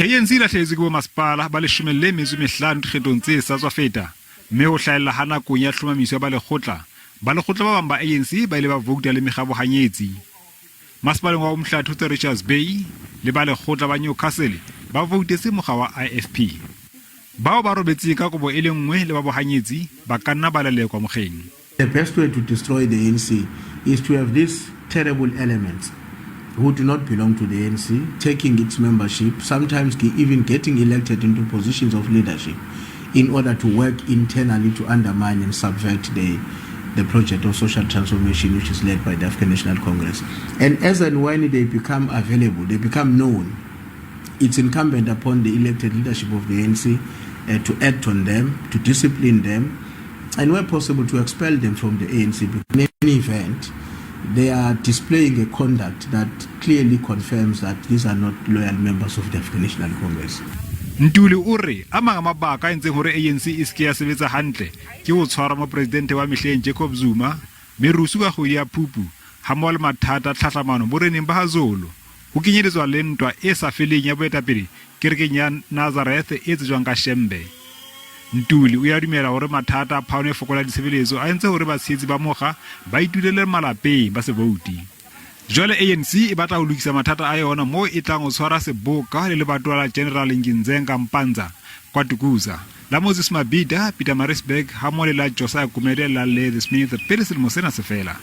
ANC e lahlehetswe ke bomasepala ba 15 dikgethong tse sa tswa feta, mme ho hlahella ha nakong ya tlhomamiso ya balekgotla, balekgotla ba bang ba ANC ba ile ba vouta le mekga ya bohanyetsi. Masepaleng wa Umhlathuze Richards Bay le balekgotla ba Newcastle ba voutetse mokga wa IFP. Bao ba robetseng ka kobo e le nngwe le ba bohanyetsi ba ka nna ba lelekwa mokgeng. The best way to destroy the ANC is to have these terrible elements who do not belong to the ANC taking its membership, sometimes even getting elected into positions of leadership in order to work internally to undermine and subvert the the project of social transformation which is led by the African National Congress. And as and when they become available, they become known, it's incumbent upon the elected leadership of the ANC to act on them, to discipline them, and where possible to expel them from the ANC. In any event, they are displaying a conduct that clearly confirms that these are not loyal members of the African National Congress. Ntuli o re a mang a mabaka a entseng hore ANC e se ke ya sebetsa hantle ke ho tshwarwa mopresidente wa mehleng Jacob Zuma, merusu ka kgwedi ya Phupu hammoho le mathata a tlhahlamano boreneng ba ha Zulu, ho kenyeletswa le ntwa e sa feleng ya boetapele kerekeng ya Nazareth e tsejwang ka Shembe. Ntuli o ya dumela hore mathata a phano e fokolang ditshebeletso a entse hore batshehetsi ba mokga ba itulele malapeng ba se vouti. Jwale ANC e batla ho lokisa mathata a yona moo e tlang ho tshwara seboka le lebatowa la General Nginzenga Mpanza kwa Tukuza, la Moses Mabhida, Pietermaritzburg hammoho le la Josiah Gumede la Ladysmith pele selemo sena se fela.